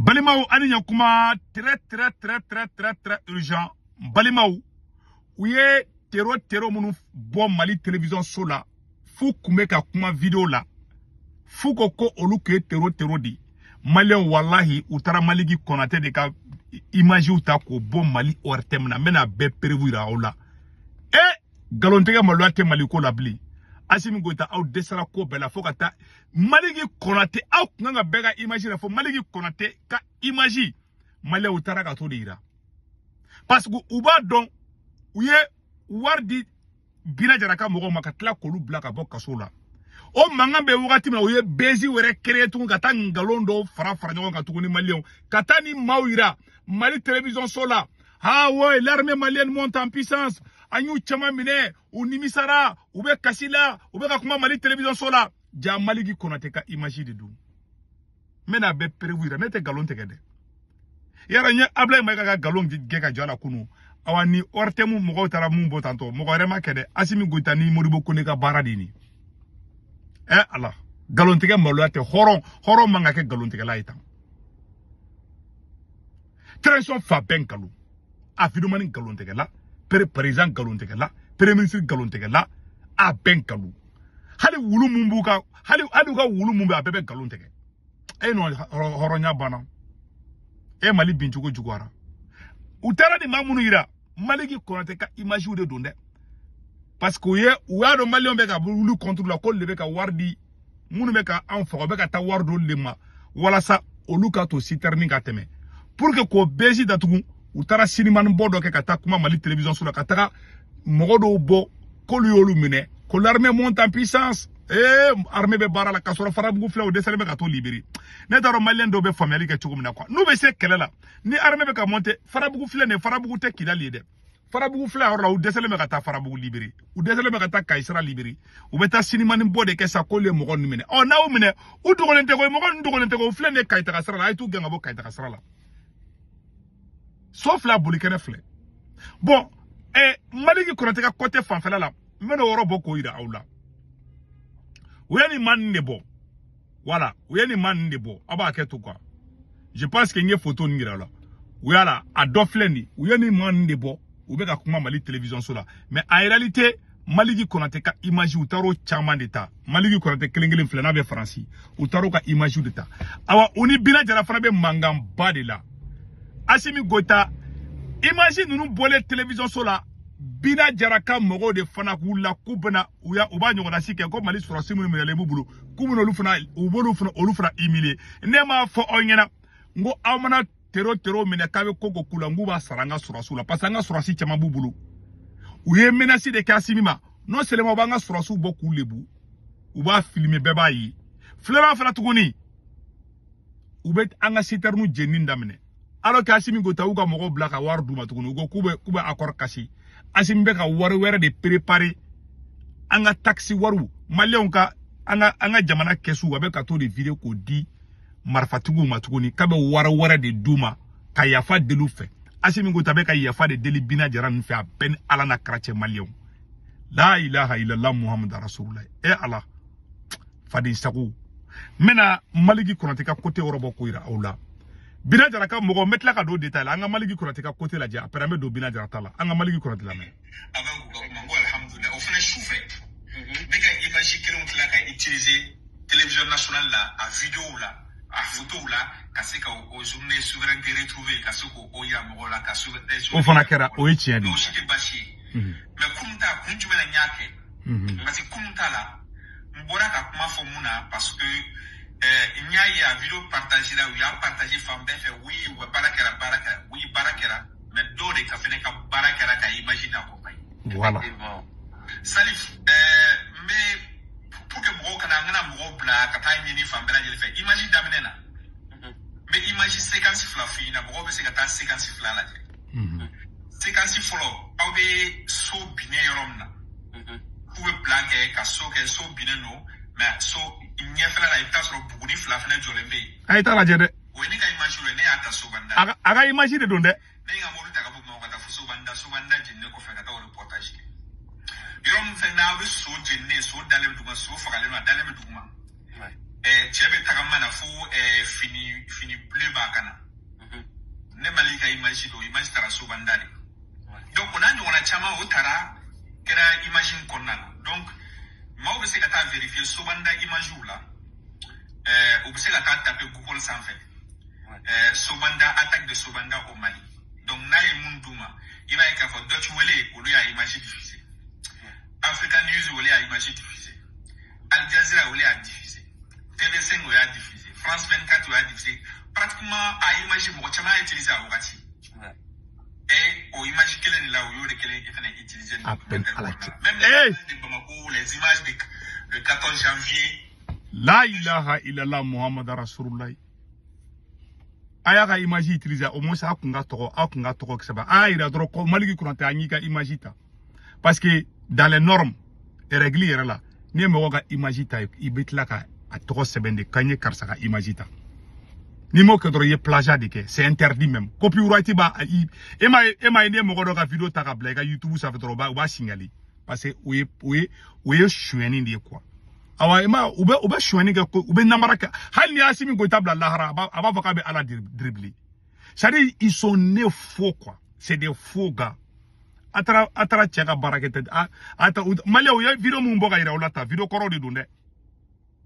Balimaw, ani ɲakuma, très très très très très très urgent. Balimaw, u ye terro terro minnu bɔ Mali télévision so la, f'u kun bɛ ka kuma vidéo la, f'u ko ko olu kun ye terro terro de maliyɛn. Walahi, u taara Maliki Konate de ka image ta k'o bɔ Mali ORTM na. N bɛna bɛɛ preuve yira aw la. E nkalontigɛ maloya tɛ Mali ko la bilen. Asimi Goyita, aw dɛsɛra ko bɛɛ la fo ka taa Maliki Konate. Aw kun kan ka bɛɛ ka image la fo Maliki Konate ka image. Maliyɛnw taara ka t'o de yira parce que u b'a dɔn u ye wari di Bina Jara ka mɔgɔw ma ka tila k'olu bila ka bɔ kaso la. O mankan bɛ wagati min na, u ye buzz wɛrɛ créer tugun ka taa nkalon dɔw fara fara ɲɔgɔn kan tuguni. Maliyɛnw, ka taa ni maaw yira Mali télévision so la. Ah ouais, l'armée malienne monte en puissance, an y'u caman minɛ, u nimisara, u bɛ kasi la, u bɛ ka kuma Mali télévision so la. Ja Maliki Konate ka image de don. N bɛna bɛɛ preuve yira. Ne tɛ nkalon tigɛ dɛ. Yara n ye Ablaye Mayiga ka nkalon gɛ ka jɔ a la kunun. Awa, ni ORTM mɔgɔw taara mun bɔ tantɔ, mɔgɔ wɛrɛ ma kɛ dɛ. Asimi Goyita ni Modibo Kone ka baara de ye nin. Ɛ ala, nkalontigɛ maloya tɛ. Hɔrɔn hɔrɔn man ka kɛ nkalontigɛla ye tan. Transition fa bɛɛ nkalon, a vidéoman nkalontigɛla, président nkalontigɛla, premier ministre nkalontigɛla, a bɛɛ nkalon. Hali wulu mun b'u ka, hali u ka wulu mun bɛ, a bɛɛ bɛ nkalon tigɛ. E nɔ hɔrɔnya banna. E Mali bin cogo juguyara. U taara ni maa minnu yira, Maliki Konate ka image de don dɛ, parce que u ye u y'a dɔn maliyɛnw bɛ ka wuli contre la, k'olu de bɛ ka wari di minnu bɛ ka anw faga. U bɛ ka taa wari d'olu de ma walasa olu ka to citerne ka tɛmɛ pour que k'o buzz datugu. U taara sinimani bɔ dɔ kɛ ka taa kuma Mali télévision so la, ka taga mɔgɔ dɔw bɔ k'olu y'olu minɛ, ko l'armée monte en puissance, ee armée bɛ baara la, k'a sɔrɔ Farabugu filɛ, o dɛsɛlen bɛ ka t'o libérer. Ne t'a dɔn maliyɛn dɔw bɛ faamuyali kɛ cogo min na quoi. N'u bɛ se kɛlɛ la ni armée bɛ ka monter, Farabugu filɛ nin ye, Farabugu tɛ Kidali ye dɛ. Farabugu filɛ yɔrɔ la, u dɛsɛlen bɛ ka taa Farabugu libérer, u dɛsɛlen bɛ ka taa Kayi sira libérer. U bɛ taa sinimani bɔ de kɛ sa k'olu ye mɔgɔ ninnu minɛ. Ɔ n'aw minɛ, u dogolen tɛ koyi, mɔgɔ ninnu dogolen tɛ koyi. U filɛ nin ye Kayi taga sira la, a ye t'u gɛn ka bɔ Kayi taga sira la. So fila boli kɛnɛ filɛ. Bon, Maliki Konate ka côté fanfɛla la, n bɛna o yɔrɔ bɔ k'o yira aw la. U ye nin maa ninnu de bɔ. Voilà, u ye nin maa ninnu de bɔ. Aw b'a kɛ to quoi. Je pense que n ye photo nin yira aw la. U y'a la, a dɔ filɛ nin. U ye nin maa ninnu de bɔ, u bɛ ka kuma Mali télévision so la, mais en réalité Maliki Konate ka image, u taar'o caman de ta. Maliki Konate kelen kelen filɛ, n'a bɛ Faransi, u taar'o ka image de ta. Awa, u ni Bina Jara fana bɛ mankanba de la. Asimi Goyita, image ninnu bɔlen télévision so la, Bina Jara ka mɔgɔw de fana k'u la k'u bɛna u ya u b'a ɲɔgɔnna si kɛ ko Mali sɔrɔsi minnu minɛlen b'u bolo, k'u bɛna olu fana, u b'olu fana, olu fana humilier. Ne m'a fɔ aw ɲɛna n ko aw mana terro terro minɛ k'a bɛ ko ko k'u la, n k'u b'a sara an ka sɔrɔsiw la, parce que an ka sɔrɔsi caman b'u bolo. U ye menace de kɛ Asimi ma. Non seulement u b'an ka sɔrɔsiw bɔ k'u lebu, u b'a filmer, bɛɛ b'a ye. Filanan fana tuguni, u bɛ an ka citerne jenini daminɛ, alors que Asimi Goyita y'u ka mɔgɔw bila ka wari d'u ma tuguni. U ko k'u bɛ accord casser. Asimi bɛ ka wari wɛrɛ de préparer, an ka taxe wariw, maliyɛnw ka, an ka jamana kɛsu, a bɛ ka t'o de vider k'o di marifatigiw ma tuguni, k'a bɛ wari wɛrɛ de d'u ma ka yafa deli u fɛ. Asimi Goyita bɛ ka yafa de deli Bina Jara ninnu fɛ. A bɛɛ ni Ala n'a kɛra cɛ. Maliyɛnw, la ilaha illallah muhammadu rasulullah. E Ala, faden sago. N bɛna Maliki Konate ka côté yɔrɔ bɔ k'o yira aw la. Bina Jara ka mɔgɔ, n bɛ tila ka don détail la. An ka Maliki Konate ka côté lajɛ, après an bɛ don Bina Jara ta la. An ka Maliki Konate lamɛn. Avant k'u ka kuma, n ko alhamdulilah. O fana su fɛ, n bɛ ka image kelenw tila ka utiliser télévision nationale la, a vidéo la, a photo la, ka se ka o journée souveraineté retrouvée, ka se k'o yira mɔgɔw la, ka souveraineté. O fana kɛra, o ye tiɲɛ de Mais o ye. si tɛ baasi ye. Mais kunun ta, kun jumɛn na n y'a kɛ? Parce que kunun ta la, n bɔra ka kuma fɔ mun na? Parce que n y'a ye a vidéo partagé la, u y'a partagé fan bɛɛ fɛ. Oui, u ka baara kɛra, baara kɛra, oui, baara kɛra, mais dɔw de ka fɛnɛ ka baara kɛra ka image accompagner. Voilà. Salif, n bɛ pour que mɔgɔw kana, n kana mɔgɔw bila ka taa ɲini fan bɛɛ lajɛlen fɛ. Image daminɛ na, n bɛ image séquence fila f'i ɲɛna, mɔgɔw bɛ se ka taa séquence fila lajɛ. Séquence fɔlɔ, aw bɛ so binnen yɔrɔ min na, k'u bɛ plan kɛ ka so kɛ, so binnen don, mais so ɲɛfɛla la, i bɛ taa sɔrɔ buguni fila fana jɔlen bɛ yen. A ye taa lajɛ dɛ. O ye ne ka image ye, ne y'a ta Sobanda. A ka image de don dɛ. Ne ye n ka mobili ta ka bɔ Bamakɔ ka taa fo Sobanda. Sobanda jeninen kɔfɛ, ka taa o reportage kɛ. Yɔrɔ min fɛnɛ n'aw bɛ so jeninen, so dalen bɛ duguma, so fagalen don, a dalen bɛ duguma. Cɛ bɛ tagama na fo fini bleu b'a kan na. image don, image taara Sobanda de. Donc o n'a ɲɔgɔnna caman, o taara kɛra image in kɔnɔna na. Donc maaw bɛ se ka taa vérifier Sobanda image la, u bɛ se ka taa taper Google sanfɛ, Sobanda, attaque de Sobanda au Mali. Donc n'a ye mun d'u ma, i b'a ye k'a fɔ Deutsche Welle, olu y'a image diffuser, Africa News, olu y'a image diffuser, Al Jazeera, olu y'a diffuser, TV5, o y'a diffuser, France 24, o y'a diffuser. Pratiquement a image, mɔgɔ caman y'a utiliser a wagati. Et o image kelen de la, u y'o de kelen fana utiliser. A bɛn Ala cɛ. Même les images de Bamako, les images de 14 janvier. La ilaha illallah Muhammad rasulullah. A y'a ka image utiliser, au moins a kun ka tɔgɔ, a kun ka tɔgɔ sɛbɛn, a y'a yira dɔrɔn ko Maliki Konate an y'i ka image ta, parce que dans les normes et règles yɛrɛ la, n'i ye mɔgɔ ka image ta, i bɛ tila ka a tɔgɔ sɛbɛn de k'an ye karisa ka image ta. N'i m'o kɛ dɔrɔn, i ye plagiat de kɛ, c'est interdit même. Copyright b'a i e m'a ye, e m'a ye, n'i ye mɔgɔ dɔ ka vidéo ta ka bila i ka YouTube sanfɛ dɔrɔn, u b'a signaler, parce que o ye sonyɛni de ye quoi. Awa, i ma, u bɛ sonyɛni kɛ ko u bɛ namara kɛ. Hali ni Asimi Goïta bila lahara, a b'a fɔ k'a bɛ Ala dribbler. C'est à dire, ils sont nés faux quoi, c'est des faux gars. A taara cɛ ka baara kɛ tɛ a a ta. Maliyɛnw ye vidéo mun bɔ ka yira u la ta, vidéo kɔrɔw de don dɛ.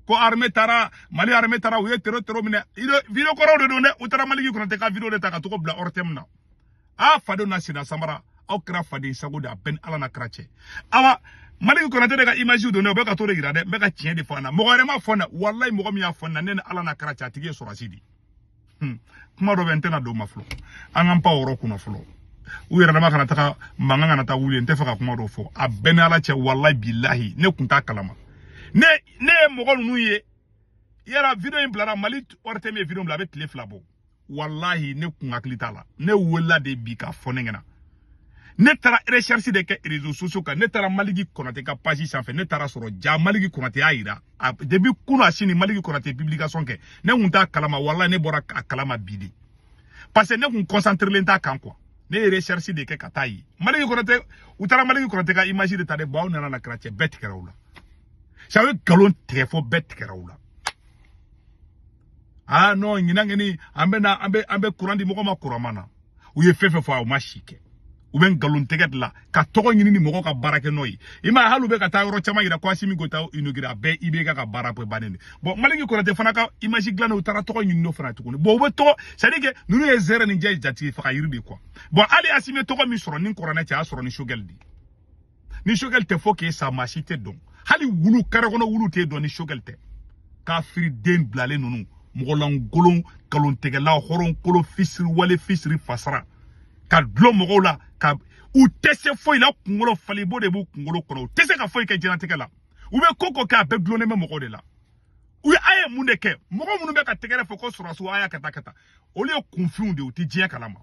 Ko armée taara Mali, armée taara, u ye terro minɛ, vidéo kɔrɔw de don dɛ. U taara Maliki Konate ka vidéo de ta ka togo bila ORTM na. A fadenw na senna samara, aw kɛra faden sago de, a bɛɛ ni Ala na kɛra cɛ. Awa, Maliki Konate de ka image don dɛ, u bɛ ka t'o de yira dɛ. N bɛ ka tiɲɛ de fɔ an na, mɔgɔ wɛrɛ ma fɔ n na. Walayi, mɔgɔ min y'a fɔ n na, ne ni Ala na kɛra cɛ, a tigi ye sɔrɔsi de. Kuma dɔ bɛ, n tɛna don o ma fɔlɔ, an k'an pan o yɔrɔ kunna fɔlɔ. U yɛrɛ dama kana taga mankan, kana taa wuli, n tɛ fɛ ka kuma dɔ fɔ. A bɛɛ ni Ala cɛ, walayi bilahi, ne kun t'a kalama. Ne ye mɔgɔ ninnu ye yala vidéo in bilara Mali ORTM ye vidéo bila, a bɛ tile 2 bɔ. Walahi, ne kun hakili t'a la, ne wulila de bi k'a fɔ ne ɲɛna. Ne taara recherche de kɛ réseaux sociaux kan, ne taara Maliki Konate ka page sanfɛ, ne taara sɔrɔ ja Maliki Konate y'a yira a depuis kunu a sini Maliki Konate publication kɛ. Ne kun t'a kalama, walahi, ne bɔra a kalama bi de, parce que ne kun concentré len t'a kan quoi. Ne ye recherche de kɛ ka taa ye Maliki Konate, u taara Maliki Konate ka image de ta dɛ. Bon, aw nana na kɛra cɛ, bɛɛ tigɛra u la. Ça ye nkalon tigɛ fɔ bɛɛ tigɛra u la. Ah non, ɲinan kɔni, an bɛ na, an bɛ courant di mɔgɔ ma, courant ma na. U ye fɛn fɛn fɔ, a u ma si kɛ. U bɛ nkalon tigɛ de la ka tɔgɔ ɲini ni mɔgɔw ka baara kɛ n'o ye. I m'a ye, hali u bɛ ka taa yɔrɔ caman yira ko Asimi Goïta inauguré, a bɛɛ IBK ka baara bɛɛ bannen de. Bon, Maliki Konate fana ka image dilan, u taara tɔgɔ ɲini n'o fana tuguni. Bon, u bɛ tɔgɔ, c'est à dire que ninnu ye zɛrɛ ni jɛ jatigi faga yiri de quoi. Bon, hali Asimi ye tɔgɔ min sɔrɔ ni kuranɛ cɛ, a y'a sɔrɔ ni Choguel de. Ni Choguel tɛ fɔ k'e sa, maa si tɛ dɔn. Hali wulu kare kɔnɔ, wulu tɛ dɔn ni Choguel tɛ. Kafiri den bilalen ninnu, mɔgɔlankolon, nkalontigɛla, hɔrɔnkolon, fisiri wale, fisiri fasara, ka dulon mɔgɔw la, ka u tɛ se foyi la. Kunkolo falibo de b'u kunkolo kɔnɔ, u tɛ se ka foyi kɛ diɲɛlatigɛ la. U bɛ ko ko kɛ, a bɛɛ dulonnen bɛ mɔgɔw de la. U ye, a ye mun de kɛ? Mɔgɔ minnu bɛ ka tɛgɛrɛ fɔ ko sɔrɔsiw a y'a ka taa ka taa, olu ye kunfinw de ye, u tɛ diɲɛ kalama.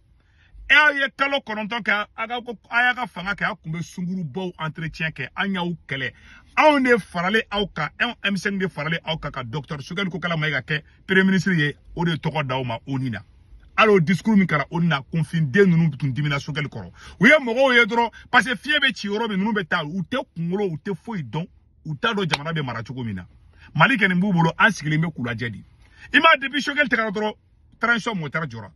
E aw ye kalo 9 kɛ, a ka ko a y'a ka fanga kɛ, a kun bɛ sungurubaw entretien kɛ. An y'aw kɛlɛ, anw de faralen aw kan, anw M5 de faralen aw kan ka docteur Choguel Kokalla Maïga kɛ premier ministre ye. O de tɔgɔ d'aw ma ONU na. Hali o discours min kɛra ONU na, kunfinden ninnu tun dimina Choguel kɔrɔ. U ye mɔgɔw ye dɔrɔn, parce que fiɲɛ bɛ ci yɔrɔ min, ninnu bɛ taa. U tɛ kunkolo, u tɛ foyi dɔn, u t'a dɔn jamana bɛ mara cogo min na. Mali kɔni b'u bolo, an sigilen bɛ k'u lajɛ de. I m'a, depuis Choguel tigɛra dɔrɔn, transition moteur jɔra.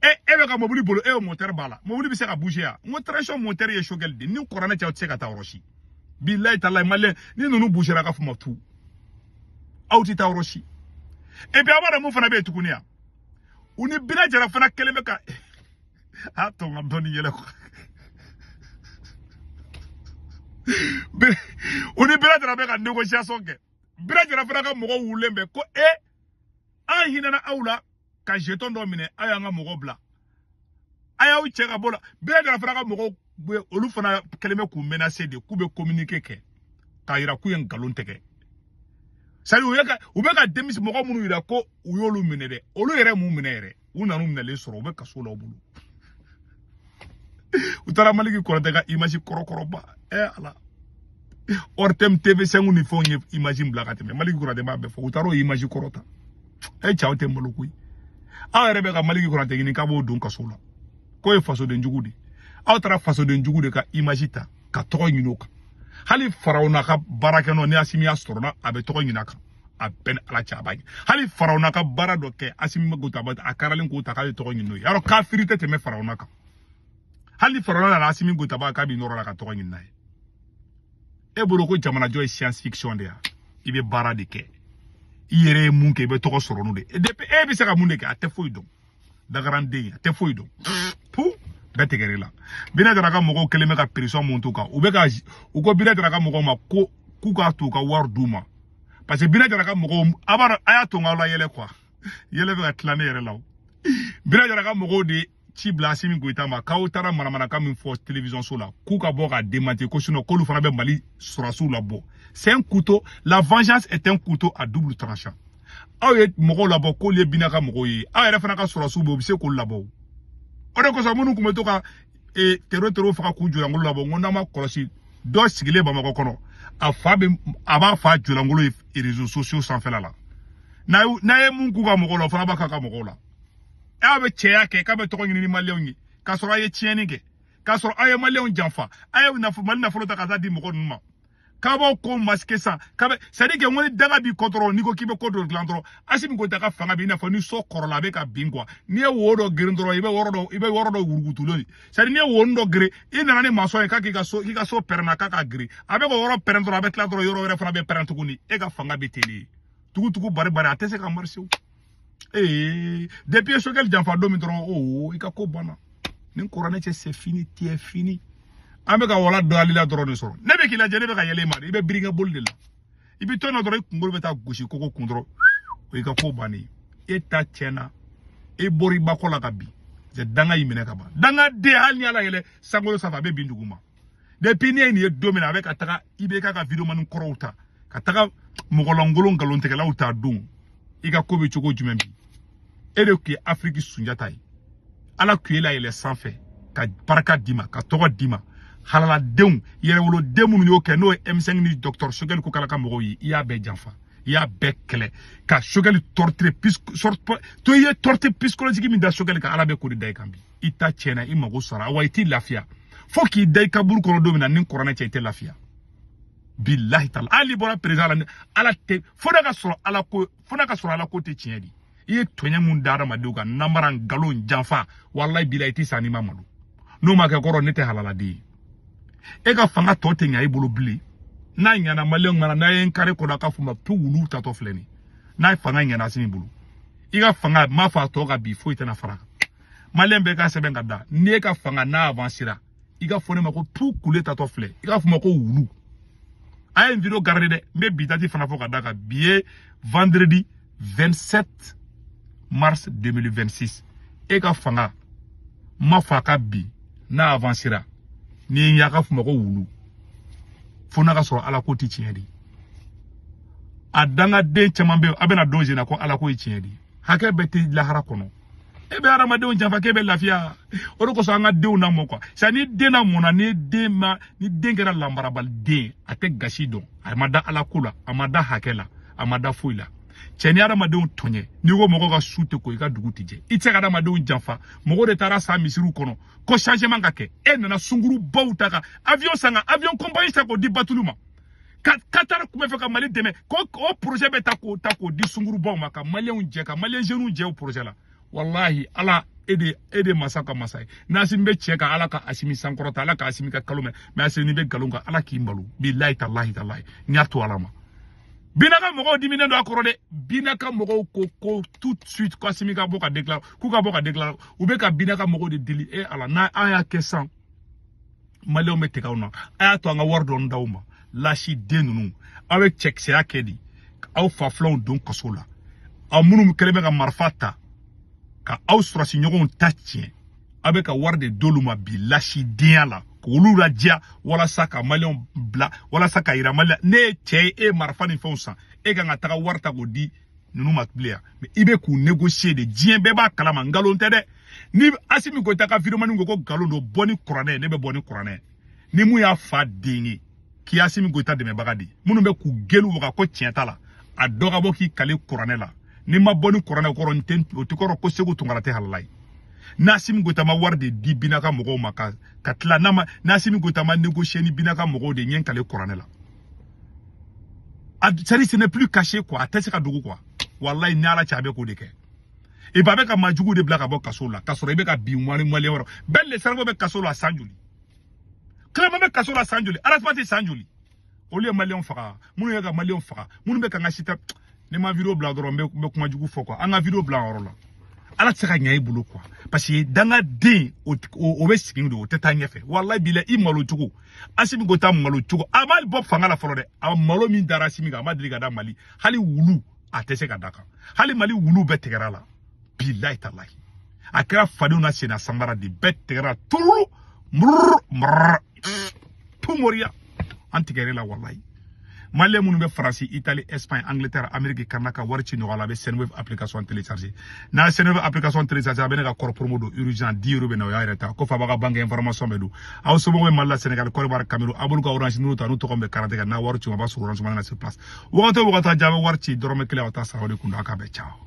E bɛ ka mobili bolo, e ye moteur b'a la, mobili bɛ se ka bouger ya. N ko transition moteur ye Choguel de. Ni kuranɛ cɛ, aw tɛ se ka taa yɔrɔ si. Bilayi talayi, maliyɛn ni ninnu bougera ka fɔ ma tu, aw tɛ taa yɔrɔ si. Et puis a b'a dɔn mun fana bɛ yen tuguni yan, u ni Bina Jara fana kɛlen bɛ ka a tɔ n ka dɔɔni yɛlɛ quoi. U ni Bina Jara bɛ ka négociation kɛ. Bina Jara fana ka mɔgɔw wulilen bɛ ko e an hinɛna aw la ka jeton dɔ minɛ, aw y'an ka mɔgɔw bila, a y'aw cɛ ka bɔ la. Bina Jara fana ka mɔgɔw bɛ, olu fana kɛlen bɛ k'u menacer de, k'u bɛ communiquer kɛ k'a yira k'u ye nkalon tigɛ. C'est à dire, u bɛ ka denmisɛn mɔgɔ minnu yira ko u y'olu minɛ dɛ, olu yɛrɛ m'u minɛ yɛrɛ, u nan'u minɛlen sɔrɔ, u bɛ kaso la u bolo. U taara Maliki Konate ka image kɔrɔkɔrɔba, ɛ Ala, ORTM TV5 ni fɛnw ye image bila ka tɛmɛ. Maliki Konate b'a bɛɛ fɔ, u taara o image kɔrɔ ta. E cɛw tɛ malo koyi, aw yɛrɛ bɛ ka Maliki Konate ɲini k'a b'o don kaso la, k'o ye fasoden jugu de. Aw taara fasoden jugu de ka image ta ka tɔgɔ ɲini o kan. Hali Farawuna ka baarakɛ nɔ, ni Asimi y'a sɔrɔ na, a bɛ tɔgɔ ɲini a kan. A bɛɛ ni Ala cɛ, a b'a ɲɛ. Hali Farawuna ka baara dɔ kɛ, Asimi Goyita a karalen k'o ta k'ale tɔgɔ ɲini n'o ye. Yarɔ, kafiri tɛ tɛmɛ Farawuna kan. Hali Farawuna nana Asimi Goyita b'a k'a b'i nɔrɔ la ka tɔgɔ ɲini n'a ye. E bolo ko jamanajɔ ye science fiction de ya? I bɛ baara de kɛ. I yɛrɛ ye mun kɛ, i bɛ tɔgɔ sɔrɔ n'o de ye. Depuis e bɛ se ka mun de kɛ? A tɛ foyi dɔn. Dagaranden, a tɛ foyi dɔn. Pu bɛɛ tigɛr'e la. Bina Jara ka mɔgɔw kɛlen bɛ ka pression mun t'u kan, u bɛ ka u ko Bina Jara ka mɔgɔw ma ko k'u k'a to u ka wari d'u ma, parce que Bina Jara ka mɔgɔw, a b'a dɔn, a y'a to n k'aw la yɛlɛ quoi. Yɛlɛ bɛ ka tila ne yɛrɛ la o. Bina Jara ka mɔgɔw de ci bila Asimi Goyita ma k'aw taara manamanakan min fɔ télévision so la, k'u ka bɔ k'a démentir, ko sinon k'olu fana bɛ Mali sɔrɔdasiw labɔ. C'est un couteau, la vengeance est un couteau à double tranchant. Aw ye mɔgɔw labɔ k'olu ye Bina ka mɔgɔw ye, aw yɛrɛ fana ka sɔrɔdasiw bɛ, u bɛ se k'olu labɔ. O de kosɔn minnu tun bɛ to ka tero tero faga k'u jɔlankolon labɔ, n ko n'an ma kɔlɔsi, dɔ sigilen Bamakɔ kɔnɔ, a fa bɛ, a b'a fa jɔlankolon ye réseaux sociaux sanfɛla la. N'a ye mun k'u ka mɔgɔw la, o fana b'a k'a ka mɔgɔw la. Aw bɛ cɛya kɛ k'a bɛ tɔgɔ ɲini ni maliyɛnw ye, k'a sɔrɔ a ye tiɲɛni kɛ, k'a sɔrɔ aw ye maliyɛnw janfa, a ye Mali nafolo ta ka taa di mɔgɔ ninnu ma, k'a b'aw ko masquer san k'a bɛ. C'est à dire que n ko ni danga b'i kɔ dɔrɔn, n'i ko k'i bɛ ko dɔ dilan dɔrɔn, Asimi Goyita ka fanga bɛ i n'a fɔ ni so kɔrɔla a bɛ ka bin quoi. N'i ye wo dɔ geren dɔrɔn, i bɛ yɔrɔ dɔ wurukutulen. C'est à dire n'i ye wo dɔ geren, i nana ni maçon ye k'a k'i ka so, k'i ka so pɛrɛnna, k'a ka geren, a bɛ k'o yɔrɔ pɛrɛn dɔrɔn, a bɛ tila dɔrɔn, yɔrɔ wɛrɛ fana bɛ pɛrɛn tuguni. E ka fanga bɛ ten de, tugutugu bari bari, a tɛ se ka marcher o. Ee, depuis Choguel janfa don min dɔrɔn, o i ka ko banna. Ni kuranɛ cɛ, c'est fini, tu es fini. An bɛ ka wala dɔ alila dɔrɔn de sɔrɔ. Ne bɛ k'i lajɛ, ne bɛ ka yɛlɛ i ma de, i bɛ birinkɛ boli de la. I bɛ to yen nɔ dɔrɔn, i kunkolo bɛ taa gosi koko kun dɔrɔn, o y'i ka ko bannen ye. E ta tiɲɛna, e bɔra i bakɔ la ka bin, danga y'i minɛ ka ban. Danga den, hali ni Ala yɛlɛ sankolo sanfɛ, a bɛ bin dugu ma. Depuis ne ye nin ye don min na, a bɛ ka taga i bɛ k'a ka videomani kɔrɔw ta ka taga mɔgɔlankolon nkalontigɛlaw ta don, i ka ko bɛ cogo jumɛn bi? E de tun ye Afiriki Sunjata ye. Ala tun ye layɛlɛ sanfɛ ka barika d'i ma, ka tɔgɔ d'i ma. Halaladenw, yɛrɛwoloden minnu y'o kɛ, n'o ye M5 ni docteur Choguel Kokala ka mɔgɔw ye, i y'a bɛɛ janfa, i y'a bɛɛ kɛlɛ ka Choguel torturer, to i ye torture psychologique min da Choguel kan, Ala bɛ k'o de da i kan bi. I ta tiɲɛna, i mago sara wa, i t'i lafiya fo k'i da i kaburu kɔnɔ don min na. Ni kuranɛ cɛ, i tɛ lafiya, bilahi taala. Hali n'i bɔra président la, Ala tɛ fo n'a ka sɔrɔ Ala ko, fo n'a ka sɔrɔ Ala ko tɛ tiɲɛ di. I ye tɔɲɛ mun da adamadenw kan, namara, nkalon, janfa, walayi bilahi, i tɛ sa n'i ma malo. N'o ma kɛ kɔrɔ, ne tɛ halaladen ye. E ka fanga tɔ tɛ ɲa i bolo bilen. N'a ɲana maliyɛnw mana n'a ye n kare kɔnɔ, a ka fɔ ma to wulu tatɔ filɛ nin. N'a fanga ɲana Asimi bolo, i ka fanga m'a fɔ a tɔ ka bi, foyi tɛna fara kan. Maliyɛn bɛɛ ka sɛbɛn ka da. N'i e ka fanga n'a avancera, i ka fɔ ne ma ko pu kule tatɔ filɛ, i k'a fɔ ma ko wulu. A ye n vidéo garder dɛ. N bɛ bi date fana fɔ ka da kan. Bi ye vendredi 27 mars 2026. E ka fanga ma fɔ a ka bi n'a avancera, ni y'a ka fɔ ma ko wulu, fo n'a ka sɔrɔ Ala ko tɛ tiɲɛ de. A dangaden caman bɛ yen, a bɛna don sen na ko Ala ko ye tiɲɛ de. Hakɛ bɛɛ tɛ lahara kɔnɔ. E bɛ hadamadenw janfa k'e bɛ lafiya. O de kosɔn an ka denw lamɔ quoi. C'est ni den lamɔna, ni den ma, ni den kɛra lanbarabaliden, a tɛ gasi dɔn, a ma da Ala ko la, a ma da hakɛ la, a ma da foyi la. Cɛ, ni hadamadenw tɔɲɛ, n'i ko mɔgɔw ka su tɛ ko, i ka dugu tɛ jɛ. I tɛ se ka hadamadenw janfa. Mɔgɔw de taara sa misiriw kɔnɔ ko changement ka kɛ, e nana sungurubaw ta ka avion san, ka avion compagnie san k'o di batulu ma. Ka Qatar tun bɛ fɛ ka Mali dɛmɛ, ko o projet bɛ ta k'o ta k'o di sungurubaw ma, ka maliyɛnw jɛ, ka maliyɛn jeunes jɛ o projet la. Walahi Ala, e de masa ka masa ye. N'Asimi bɛ cɛ ka, Ala ka Asimi sankɔrɔta, Ala ka Asimi ka kalo mɛn. Mais Asimi bɛ nkalon kan, Ala k'i malo. Bilahi talahi talahi, n y'a to Ala ma. Bina ka mɔgɔw diminen don a kɔrɔ dɛ. Bina ka mɔgɔw ko ko tout de suite ko Asimi ka bɔ ka déclare, k'u ka bɔ ka déclare. U bɛ ka Bina ka mɔgɔw de deli. E Ala, n'a an y'a kɛ sisan, maliyɛnw bɛ tigɛ aw na. A y'a to an ka wari dɔɔni d'aw ma. Lasi den ninnu, aw bɛ cɛkisɛya kɛ di aw fa filanw don kaso la. Aw minnu kɛlen bɛ ka marifa ta ka aw sɔrɔsi ɲɔgɔnw ta tiɲɛ, aw bɛ ka wari de d'olu ma bi lasidenya la, k'olu ladiya walasa ka maliyɛnw bila, walasa ka yira maliyɛn ne ye cɛ ye. E ye marifa ni fɛnw san, e kan ka taga wari ta k'o di ninnu ma bilen yan, mais i bɛ k'u négocier de. Diɲɛ bɛɛ b'a kalama, nkalon tɛ dɛ. Ni Asimi Goyita ka vidéoman ko ko nkalon don, bɔ ni kuranɛ ye, ne bɛ bɔ ni kuranɛ ye. Ni mun y'a fa den ye k'i Asimi Goyita dɛmɛbaga de ye, minnu bɛ k'u gelu waga ko tiɲɛ t'a la, a dɔ ka bɔ k'i kale kuranɛ la. Ni ma bɔ ni kuranɛ kɔrɔ, n tɛ o tɛ kɔrɔ ko Segu Tunkara tɛ halala ye. N'Asimi Goyita ma wari de di Bina ka mɔgɔw ma ka tila, n'a ma, n'Asimi Goyita ma négocier ni Bina ka mɔgɔw de ɲɛ, n kale kuranɛ la. C'est-à-dire, ce n'est plus caché quoi, a tɛ se ka dogo quoi. Wallahi, ni Ala cɛ, a bɛ k'o de kɛ. Et puis a bɛ ka maajugu de bila ka bɔ kaso la, k'a sɔrɔ i bɛ ka bin wali maliyɛn wɛrɛ. Ben le cerveau bɛ kaso la san joli? Clément bɛ kaso la san joli? Ras Bath san joli? Olu ye maliyɛnw faga, minnu ye ka maliyɛnw faga, minnu bɛ ka n ka sita. Ni ma vidéo bila dɔrɔn, n bɛ kuma jugu fɔ quoi. An ka vidéo bila yɔrɔ la, Ala tɛ se ka ɲɛ i bolo quoi, parce que dangaden o bɛ sigi de, o tɛ taa ɲɛfɛ. Walayi bila, i malo cogo, Asimi ko taa malo cogo, a ma bɔ fanga la fɔlɔ dɛ. A malo min dara Asimi kan, a ma deli ka da Mali hali wulu, a tɛ se ka da kan. Hali Mali wulu bɛɛ tigɛra la. Bilayi talahi, a kɛra fadenw na senna sanbara de bɛɛ tigɛra tururu mururu mururu tumoriya, an tigɛrɛ la. Walayi, maliyɛn minnu bɛ Faransi, Italie, Espagne, Angleterre, Amérique, Canada, ka wari ci nɔgɔya la, a bɛ Sendwave application télécharger. N'a ye Sendwave application télécharger, a bɛ ne ka code promo don urgent 10 € bɛ na, o y'a yɛrɛ ta kɔfɛ, a b'a ka banque information bɛ don. Aw somɔgɔw bɛ Mali la, Sénégal, Côte d'Ivoire, Cameroun, a b'olu ka Orange numéro ta n'u tɔgɔ bɛ carte kan. N'a wari ci, a b'a sɔrɔ Orange Money na sur place. Wagati o wagati, a jaabi wari ci 1 dɔrɔmɛ, aw ta sara o de kun don. A k'a bɛɛ ciao.